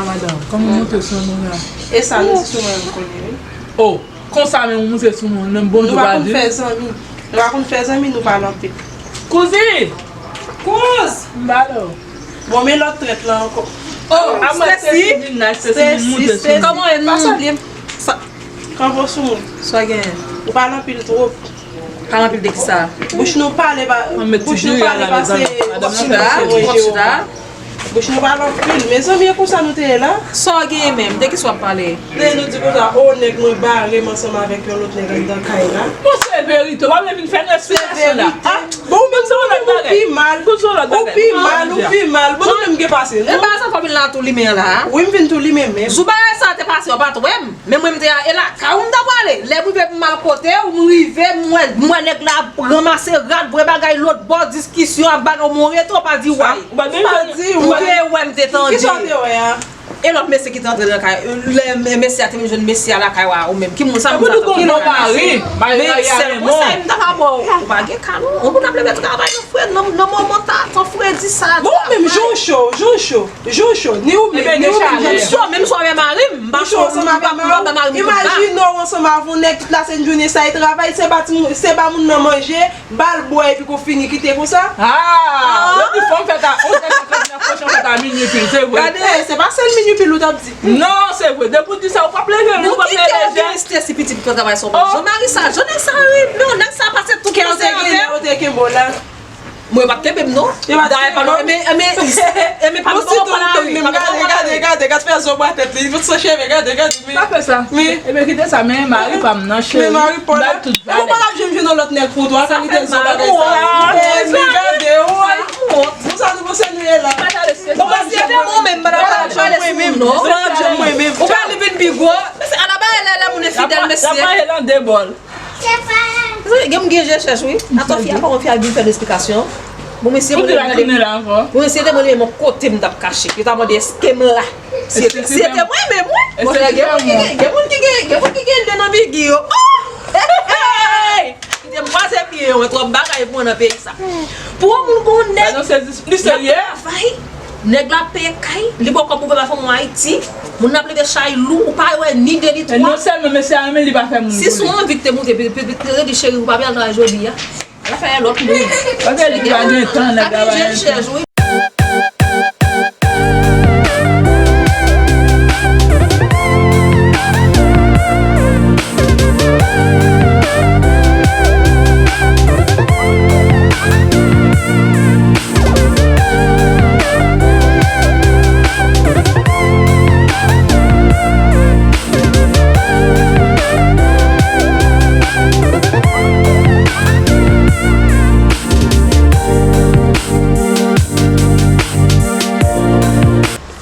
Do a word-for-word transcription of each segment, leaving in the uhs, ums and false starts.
Madanm, kòman w monte sou moun la? E sa nou di sou mwen, m konnen, wi. Oh, konsa menm ou monte sou moun, menm Bondye pa di. Nou pa konn fè zanmi. Nou pa konn fè zanmi, nou pale anpil. Kouzin! Kouz! M pale w. Bon, men lòt trèt la ankò. Oh, a mwen Stacy, Stacy vin la, Stacy vin monte sou moun. Kòman w ye, non? Pa salye m. Sa, kanpe w sou moun. Sa w genyen? Ou pale anpil twòp. Pale anpil de kisa? Bouch nou pale pa, bouch nou pale pase. Kòm chita, kòm chita. Bouch nou pale anpil. Mezanmi, e konsa nou te ye la? Sa w genyen menm? De kisa w ap pale? Tande nou di konsa, o, nèg mwen bare m ansanm avèk yon lòt nèg anndan kay la. Bon, se verite, w ap vin fè nou eksplikasyon la. Se verite. Bon, ou menm se yon lòt bagay. Ou pi mal. Ou pi mal, ou pi mal. Bon, nou menm gen pase nou. E pa sa fòmil la tou limen an la. Wi, m vin tou limen menm. Jou bagay sa te pase, w pa t wè m. Men mwen, m te a, e lakay ou m t ap prale. Lè m rive pou m al kote w, m rive, m wè, m wè nèg la ap ranmase rad, bwè bagay lòt bò, diskisyon ap bagay, mwen rete, w pa di way. Ou pa di, ou te wè, m te tande. Kisa w te wè a? E lòt mesye ki te antre nan kay, lè me-, mesye a te vin jwenn mesye a lakay wa, ou menm. Ki moun sa, moun sa, ki lòt mesye? Men sèl konsèy m ta ka ba w, ou pa gen ka non. Yon moun ap leve travay nan fredi, nan, nan moman ta, tan fredi sa. Bon, ou menm, jan w cho, jan w cho. Jou cho, ni ou menm, ni ou menm, jan cho. Menm si w avè mari m, m pa cho, m pa, m pa ba mari m kout ba. Imajine w ansanm avè yon nèg tout lasenn jounen sa, e travay, se ba timoun, se ba moun nan manje, ba l bwè, epi kou fini kite konsa. Ah, yo di fò m fèt a onz è senkant nèf, fò m fèt a minui pil, se vre. Gade, se pa sèl minui pil ou t ap di. Non, se vre. Depi w di sa, ou p ap leve, ou p ap leve. Bon, ki kè w gen reste si pitit ki travay sou manje? Jan mari sa, jan nèg sa, wi, non, nèg sa pase tout konsèy avè w. Kè w te gen, kè w te gen bon la. Mwen pa t kenbe m non. Dayè pa nou, enben, enben, enben pa nou poko pale avè. Gade, gade, gade, gade fè zo bwa tèt li, tout san cheve, gade, gade, men. Pa fè sa. Men. Enben kite sa, men mari pa m nan cheri. Men mari pa w la. Ou pa t ap janm jwenn yon lòt nèg pou twa, kalite zo bagay sa. Gade, woy. Bon, sa nou panse nou ye la. Bon, mesye, de mwen menm, m pa t ap pale sou moun non. Ou pa li vin pi gwo. Mesye, ala ba lè, lè moun enfidèl, mesye. Gen moun gen je chèch, wi. Atò fi a pa konn fi a vin fè l esplikasyon. Bon, mesye, mwen te mande, bon, mesye te mande mwen kote m t ap kache. Yo ta mande èske m la. Si se te mwen menm, wi. Monchè, gen moun ki gen, gen moun ki gen, gen moun ki gen de nan figi yo. Oh! Hey, hey! Kite m kwaze pye yo, twòp bagay pou mwen nan peyi sa. Pou yon moun gon nèg, li serye. Travay. Nèg la peye kay, li ba w kòb pou w fè pa fanm ou Ayiti, moun nan ap leve chay lou, ou pa wè ni de ni twa. E non sèlman mesye a renmen li pa fè moun. Si se yon anvi ki te moute, pe-, pe-, pe-, te di cheri, ou pa vle al travay jodi a. L ap fè lòt moun. Paske li pa gen tan, nèg la pa gen tan.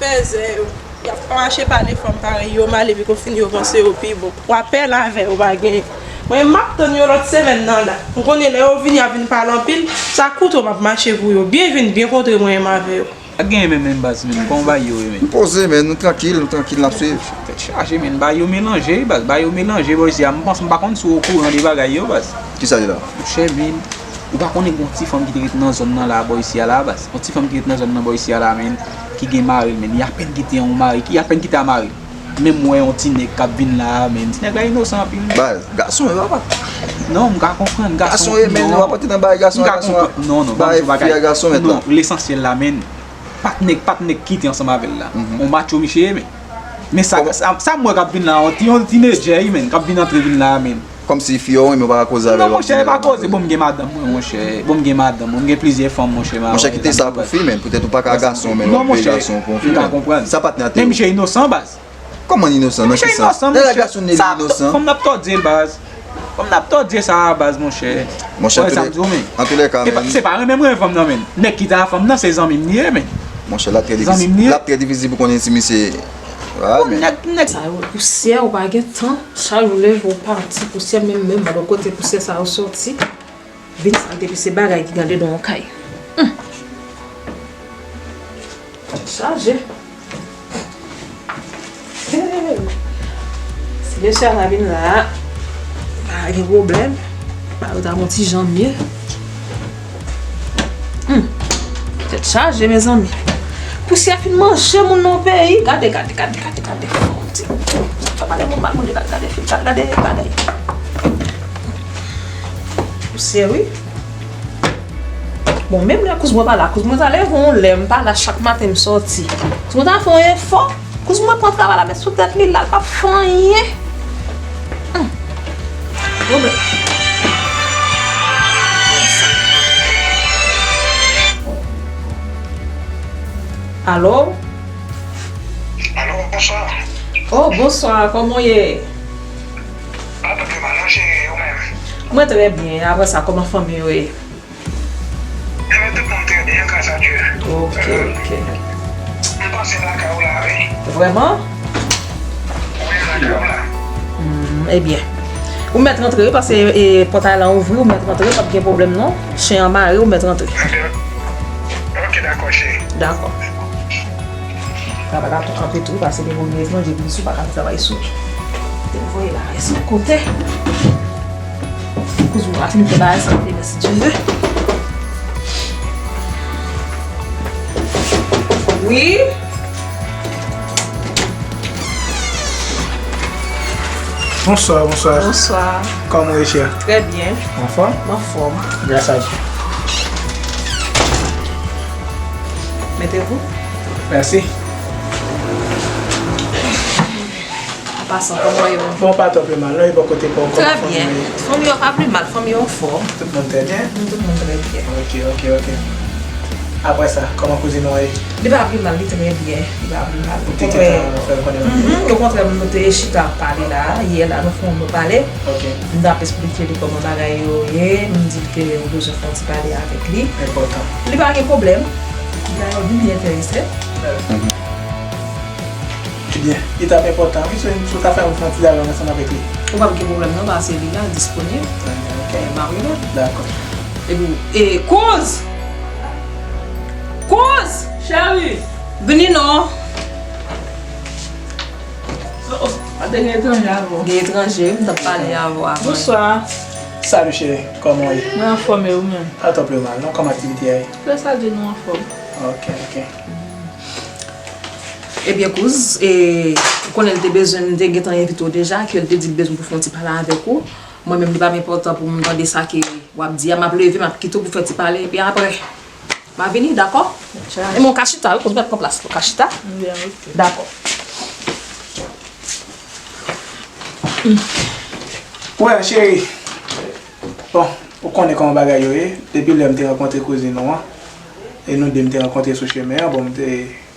Fèzè yo. Y ap mache pale fanm parèy yo mal, epi kou fini yo panse yo pi bon. W ap pè l avè yo pa genyen. Mwen, m ap tann yo lòt semèn nan la. M konnen lè yo vini, y ap vin pale anpil. Sa koute w, m ap mache pou yo. Byen vin, byen kontre mwen menm avè yo. Pa genyen menm, menm baz, menm. Kòman w ba yo ye, menm? M poze, menm. Nou trankil, nou trankil, n ap swiv. Tèt chaje, menm. Ba yo melanje, baz. Ba yo melanje, bò isi a. M panse m pa konn si w okouran de bagay yo, baz. Kisa li la? Monchè, menm. Ou pa konnen gon ti fanm ki te ret nan zòn nan la, bò isi a la, baz. Yon ti fanm ki ret nan zòn nan, bò isi a la, menm, ki gen mari l, menm. Li apèn kite yon mari, ki apèn kite a mari l. Menm mwen, yon ti nèg k ap vin la a, menm. Ti nèg la inosan anpil, menm. Baz, gason, e papa. Non, m ka konprann, gason, gason, e, menm, non. Ou pa pote nan bagay gason, gason, non, non, pa bagay fi a gason, mèt la. Non, lesansyèl la, menm. Pa t nèg, pa t nèg kite ansanm avè l la. Mhm. On macho misye ye, menm. Men sa, sa, sa m wè k ap vin la, yon ti, yon tinedjè, wi, menm, k ap vin antre vin la, menm. Kòmsi fi yo renmen, ou pa ka koze avè l. Non, monchè, e pa koze. Bon, m gen madanm mwen, monchè. Bon, m gen madanm mwen, m gen plizyè fanm, monchè. Monchè, kite sa pou fi, menm. Poutèt ou pa ka gason, menm, w ap peye gason pou fi, menm. Sa pa t nan tèt ou. Men misye inosan, baz. Kòman inosan? Nan kisa? Lè la gason ne li inosan. Fanm n ap tòdye l, baz. Fanm n ap tòdye sa a, baz, monchè. Monchè, an tou lè ka, menm. Se pa renmen m renmen fanm nan, menm. Nèg ki ta fanm nan, se zanmi m li ye, menm. Monchè, l ap trè difisil. L ap trè difisil pou konnen si misye. Bon, nèg, nèg sa yo pousyè, ou pa gen tan. Chak jou leve, ou pati, pousyè menm, menm, pa kote pousyè sa yo sòti. Vin sal depi se bagay ki gen dedan yon kay. Hmm. Tèt chaje. Hey. Si mesye a ta vin la, pa gen pwoblèm. Bagay yo ta gon ti jan mye. Hmm. Tèt chaje, mezanmi. Pousyè fin manje moun nan peyi. Gade, gade, gade, gade, gade. Fè pale moun mal, moun gade, gade fim, gade, gade bagay. Pousyè, wi. Bon, menm lè kouz mwen pa la, kouz mwen ta leve yon lè, m pa la chak maten m sòti. Kouz mwen ta fè yon efò, kouz mwen pran travay la, men sou tèt li la, l p ap fè anyen. Hum. Pwoblèm. Alo? Alo, bonswa. Oh, bonswa, kòman w ye? Mwen trè byen. Apre sa, kòman fanmi yo ye? Ebyen, tout moun trè byen, gras a Dye. Ok, ok. M pase lakay ou la, wi. Vrèman? Wi, lakay ou la. Hmm, ebyen. Ou mèt rantre, wi, paske, e, pòtay la ouvri, ou mèt rantre, p ap gen pwoblèm, non. Chen an mare, ou mèt rantre. Ebyen, ok, dakò, cheri. Dakò. Travay la tou kanpe tou, paske gen moun ki etranje vin sou, pa ka travay sou. Te voye bagay sa kote. Kouz mwen pa fin fè bagay sa kote, mèsi Dye. Wi. Bonswa, bonswa. Bonswa. Kòman w ye, chè? Trè byen. Anfòm? M anfòm. Gras a Dye. Mettez-vous. Mèsi. An pasan, kòman yo? Bon, pa twò pi mal, non, e bò kote pa w, kòman fanmi yo ye? Trè byen. Fanmi yo pa pi mal, fanmi yo anfòm. Tout moun trè byen? Tout moun trè byen. Ok, ok, ok. Apre sa, kòman kouzin ou an ye? Li pa pi mal, li trè byen. Li pa pi mal. Ou te gentan fè l konnen? Mhm, okontrè, nou te chita ap pale la, yè la, nou fè yon pale. Ok. M t ap esplike li kòman bagay yo ye, m di l ke m bezwen fè yon ti pale avèk li. Enpòtan. Li pa gen pwoblèm. Li pa, li byen enterese. Mhm. Ebyen, li t ap enpòtan, wi, si, si w ta fè yon, fè yon ti dyalòg ansanm avèk li. Ou p ap gen pwoblèm non, paske li la, disponib. Ok. E, m ap rele l. Dakò. Epi, e, kouz! Kouz! Cheri! Vini non! Oh, oh, pa te gen etranje avè w? Gen etranje, wi, m t ap pale avè w avan. Bonswa. Salut cheri, kòman w ye? Mwen anfòm, e ou menm? Pa twò pi mal, non, kòman aktivite a ye? Gras a Dye, nou anfòm. Ok, ok. Ebyen, kouz, e, ou konnen l te bezwen, m te gentan envite w deja, ke l te di l bezwen pou fè yon ti pale avèk ou. Mwen menm, li pa enpòtan pou m tande sa ke w ap di a, m ap leve, m ap kite w pou fè ti pale, epi apre, m a vini, dakò? Ench'Allah. E mwen ka chita, wi, kouz mèt pran plas, ou ka chita? Byen, ok. Dakò. Wè, cheri. Bon, ou konnen kòman bagay yo ye. Depi lè m te rankontre kouzin ou an, e nou de m te rankontre sou chemen an, bon, m te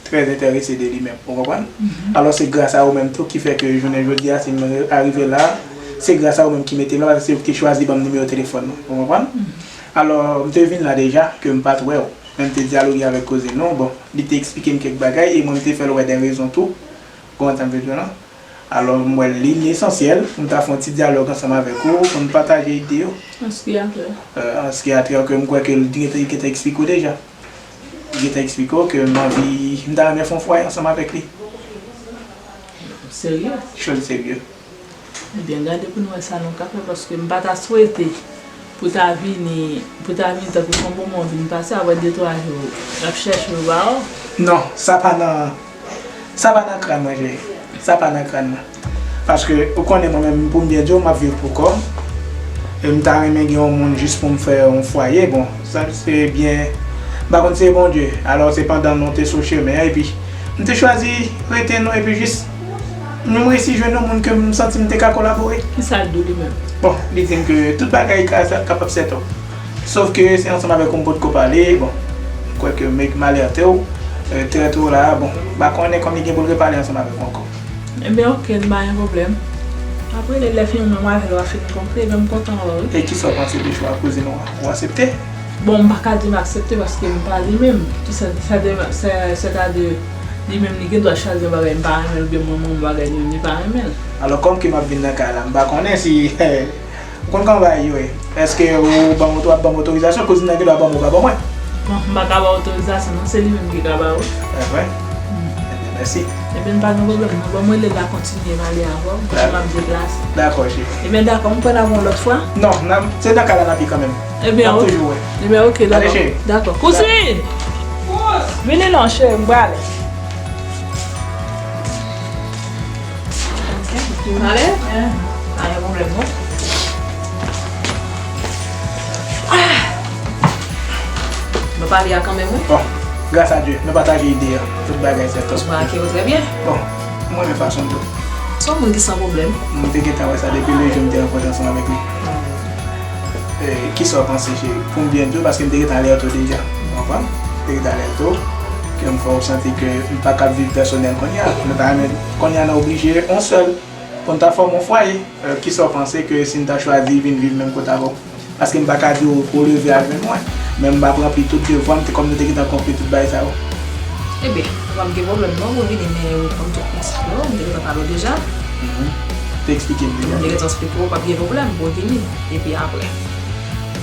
trè enterese de li menm, ou konprann? Mhm. Alò, se gras a ou menm tou ki fè ke jounen jodi a, si m arive la, se gras a ou menm ki mete m la, paske se ou ki te chwazi ban m nimewo telefòn ou, ou konprann? Mhm. Alò, m te vin la deja, ke m pa t wè w, men m te dyaloge avèk kouzin ou, bon, li te eksplike m kèk bagay, e mwen m te fè l wè de rezon tou, ou konprann sa m vle di w lan? Alò, m wè li, li esansyèl pou m ta fè yon ti dyalòg ansanm avèk ou, pou n pataje ide yo. An ce qui a trait? Euh, an ce qui a trait, ke m kwè ke l gentan, gentan eksplike w deja. Li gentan eksplike w ke m anvi, m ta renmen fè yon fwaye ansanm avèk li. Serye? Choz serye. Ebyen, gade pou n wè sa nou ka fè, paske m pa ta swete pou ta vini, pou ta vini tankou se yon moman w vin pase, apre de twa jou, l ap chèche w, pa w. Non, sa pa nan, sa pa nan kràn mwen, cheri. Sa pa nan kràn mwen. Paske, ou konnen mwen menm, pou m byen di w, m ap viv pou kò m. E m ta renmen gen yon moun jis pou m fè yon fwaye. Bon, sa se byen, m pa konn se Bondye. Alò, se pandan nou te sou chemen an, epi m te chwazi rete non, epi jis, m resi jwenn yon moun ke m santi m te ka kolabore. Kisa l di w li menm? Bon, li di m ke tout bagay ka, kapab sèt. Sof ke se ansanm avèk ou m potko pale, bon, m kwè ke m, m alète w, euh, trè to la, bon, m pa konnen kòman li gen pou l repale ansanm avèk ou ankò. Ebyen, ok, n pa gen pwoblèm. Apre, lè, lè fini, mwen avè l, w a fin kontre, ebyen, m kontan wè w, wi. E kisa w panse de chwa kouzin ou an? Ou aksepte? Bon, m pa ka di m aksepte paske m pa li menm. Ki sè, sè de, sè, sètadi, li menm, li gen dwa chwazi yon bagay m pa renmen l, oubyen mwen, mwen, yon bagay li menm, li pa renmen l. Alò, kòm ke m ap vin nan kay la, m pa konnen si, ou konn kòman bagay yo ye. Èske ou ban m oto-, w ap ban m otorizasyon, kouzin nan gen dwa ban m ou pa ban mwen? Non, m pa ka ba w otorizasyon, non, se li menm ki ka ba w. E vre? Mm. Ebyen, mèsi. Ebyen, pa gen pwoblèm, non. Bon, mwen rele la kontinye, m ale avè w, kote m ap deplase. Dakò, cheri. Ebyen, dakò, m kwè n ap wè yon lòt fwa. Non, n ap, se nan kay la n ap ye kanmenm. Ebyen, n ap toujou wè. Ebyen, ok, dakò. Ale, cheri. Dakò. Kouzin! Vini non, cheri, m prale. Ale? Pa gen pwoblèm, non. Ah! Nou pale a kanmenm, wi. Bon, gras a Dye, nou pataje ide a. Tout bagay se top. Mwen ak ou trè byen. Bon, mwen renmen fason l tou. Se yon moun ki san pwoblèm. Mwen te gentan wè sa depi le jou m te rankontre ansanm avèk li. E, kisa w panse, cheri? Pou m byen di w, paske m te gentan alète w deja. Ou konprann? M te gentan alète w. Ke m fè w santi ke m pa kab viv pèsonèl kounye a. Mwen ta renmen kounye a n oblije yon sèl. Pou n ta fòme yon fwaye, e, kisa w panse ke si n ta chwazi vin viv menm kote avè w? Paske m pa ka di w pou w leve al jwenn mwen, men m ap ranpli tout devwa m, te kòm nou te gentan konkli tout bagay sa yo. Ebyen, pa p gen pwoblèm non, pou w vini, men ou konn tout konsèy yo, m te gentan pale w deja. Mhm. Te eksplike m deja. M te gentan eksplike w, pa p gen pwoblèm, pou w vini. Epi apre,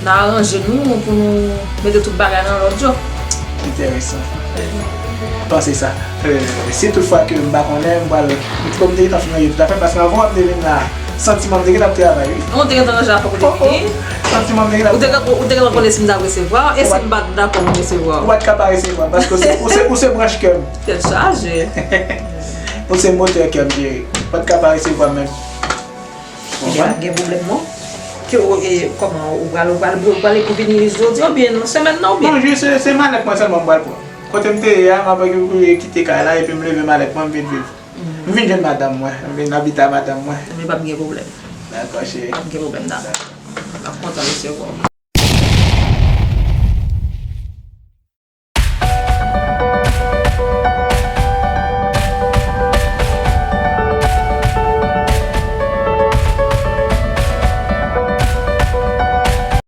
n a aranje nou pou nou mete tout bagay nan lòd yo. Enteresan. Panse sa. E, si tout fwa ke m pa konnen, m pral, m te, m te gentan fin ranje tout afè m, paske anvan w ap te vin la, santiman m te gentan ap travay, wi. Ou te gentan ranje afè w pou te vini? Santiman m te gentan ap travay. Ou te gentan konnen si m t ap resevwa w, e si m pa t dakò pou m resevwa w? Ou pa t ka pa resevwa m, paske ou se, ou se, ou se branch kè m. Tèt chaje. Ou se motè kè m, cheri. Ou pa t ka pa resevwa m menm. Ebyen, pa gen pwoblèm non. Ke ou, e, kòman, ou pral, ou pral, ou pral, ou vini jodi oubyen nan semèn nan oubyen? Non, jis se, se malèt mwen sèlman m pral pran. Kote m te ye a, m ap kite kay la epi m leve malèt mwen, m vin viv. M vin jwenn madanm mwen, m vin abite a madanm mwen. Ebyen, pa p gen pwoblèm. Dakò, cheri. Pa p gen pwoblèm, dakò. M ap kontan resevwa w.